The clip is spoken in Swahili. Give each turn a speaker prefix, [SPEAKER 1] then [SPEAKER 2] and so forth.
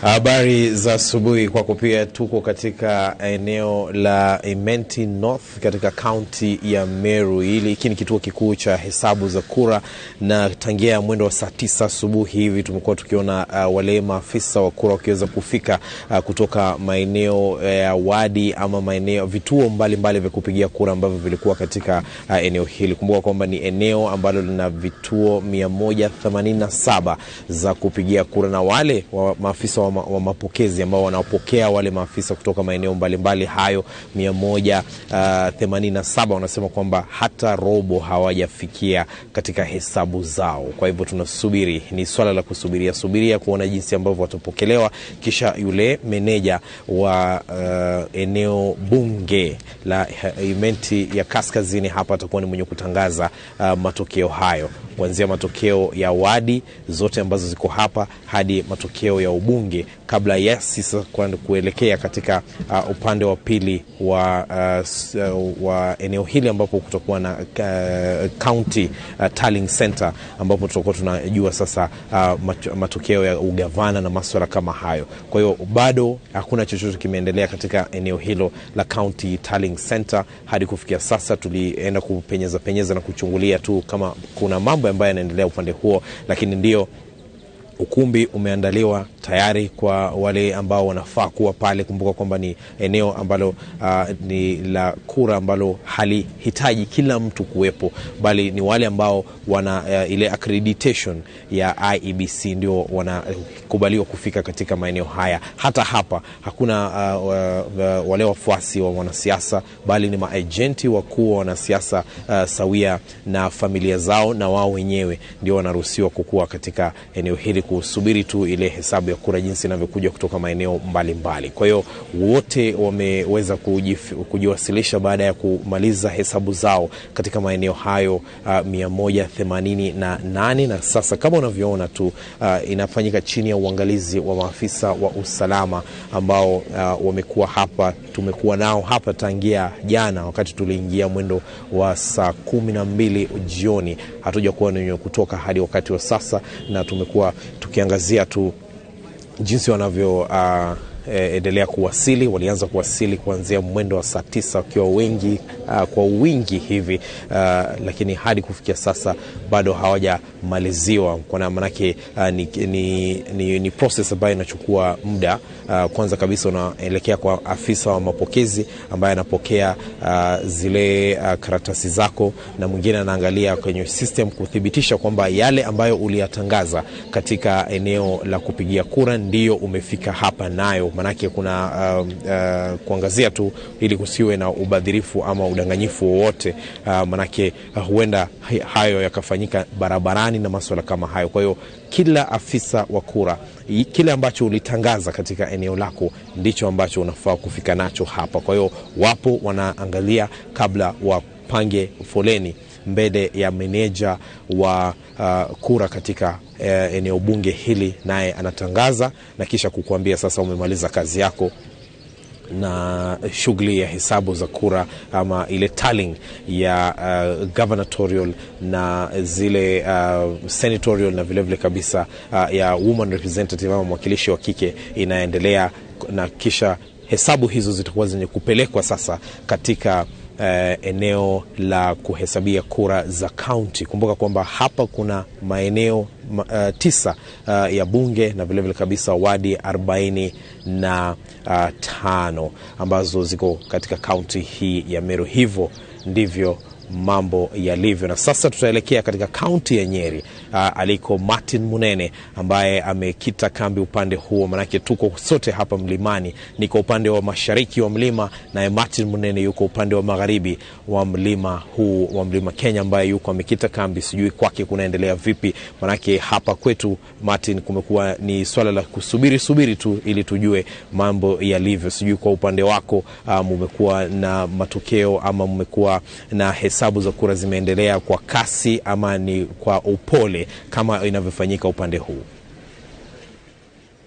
[SPEAKER 1] Habari za asubuhi kwako pia. Tuko katika eneo la Imenti North katika kaunti ya Meru. Hiki ni kituo kikuu cha hesabu za kura, na tangia mwendo wa saa 9 asubuhi hivi tumekuwa tukiona wale maafisa wa kura wakiweza kufika kutoka maeneo ya wadi ama maeneo vituo mbalimbali vya kupigia kura ambavyo vilikuwa katika eneo hili. Kumbuka kwamba ni eneo ambalo lina vituo 187 za kupigia kura, na wale maafisa wa mapokezi ambao wanapokea wale maafisa kutoka maeneo mbalimbali hayo 187 wanasema kwamba hata robo hawajafikia katika hesabu zao. Kwa hivyo tunasubiri, ni swala la kusubiria subiria kuona jinsi ambavyo watapokelewa, kisha yule meneja wa eneo bunge la Imenti ya Kaskazini hapa atakuwa ni mwenye kutangaza matokeo hayo, kuanzia matokeo ya wadi zote ambazo ziko hapa hadi matokeo ya ubunge, kabla ya sisi kuelekea katika upande wa pili wa eneo hili ambapo kutakuwa na county tallying center, ambapo tutakuwa tunajua sasa matokeo ya ugavana na masuala kama hayo. Kwa hiyo bado hakuna chochote kimeendelea katika eneo hilo la county tallying center hadi kufikia sasa. Tulienda kupenyeza penyeza na kuchungulia tu kama kuna mambo ambayo yanaendelea upande huo, lakini ndio ukumbi umeandaliwa tayari kwa wale ambao wanafaa kuwa pale. Kumbuka kwamba ni eneo ambalo ni la kura ambalo halihitaji kila mtu kuwepo, bali ni wale ambao wana ile accreditation ya IEBC ndio wanakubaliwa kufika katika maeneo haya. Hata hapa hakuna wale wafuasi wa wanasiasa, bali ni maagenti wakuu wa wanasiasa sawia na familia zao, na wao wenyewe ndio wanaruhusiwa kukua katika eneo hili kusubiri tu ile hesabu ya kura jinsi inavyokuja kutoka maeneo mbalimbali. Kwa hiyo wote wameweza kujiwasilisha baada ya kumaliza hesabu zao katika maeneo hayo 188, na sasa kama unavyoona tu inafanyika chini ya uangalizi wa maafisa wa usalama ambao wamekuwa hapa. Tumekuwa nao hapa tangia jana wakati tuliingia mwendo wa saa 12 jioni, hatujakuwa ni kutoka hadi wakati wa sasa, na tumekuwa tukiangazia tu jinsi wanavyo endelea kuwasili. Walianza kuwasili kuanzia mwendo wa saa 9 wakiwa wengi kwa wingi hivi, lakini hadi kufikia sasa bado hawajamaliziwa, kwa maana ni process ambayo inachukua muda. Kwanza kabisa unaelekea kwa afisa wa mapokezi ambaye anapokea zile karatasi zako, na mwingine anaangalia kwenye system kuthibitisha kwamba yale ambayo uliyatangaza katika eneo la kupigia kura ndiyo umefika hapa nayo. Manake kuna kuangazia tu ili kusiwe na ubadhirifu ama udanganyifu wowote, manake huenda hayo yakafanyika barabarani na masuala kama hayo. Kwa hiyo kila afisa wa kura, kile ambacho ulitangaza katika eneo lako ndicho ambacho unafaa kufika nacho hapa. Kwa hiyo wapo wanaangalia kabla wapange foleni mbele ya meneja wa kura katika eneo bunge hili, naye anatangaza na kisha kukuambia sasa umemaliza kazi yako na shughuli ya hesabu za kura ama ile tallying ya gubernatorial na zile senatorial na vile vile kabisa ya woman representative ama mwakilishi wa kike inaendelea, na kisha hesabu hizo zitakuwa zenye kupelekwa sasa katika eneo la kuhesabia kura za county. Kumbuka kwamba hapa kuna maeneo 9 ya bunge na vile vile kabisa wadi 45 ambazo ziko katika county hii ya Meru. Hivyo ndivyo mambo yalivyo. Na sasa tutaelekea katika kaunti ya Nyeri aliko Martin Munene ambaye amekita kambi upande huo, manake tuko sote hapa mlimani. Niko upande wa mashariki wa mlima, naye Martin Munene yuko upande wa magharibi wa mlima huu wa mlima Kenya, ambaye yuko amekita kambi. Sijui kwake kunaendelea vipi, manake hapa kwetu Martin kumekuwa ni swala la kusubiri subiri tu ili tujue mambo yalivyo. Sijui kwa upande wako mmekuwa na matokeo ama mmekuwa na hesabu za kura zimeendelea kwa kasi ama ni kwa upole kama inavyofanyika upande huu?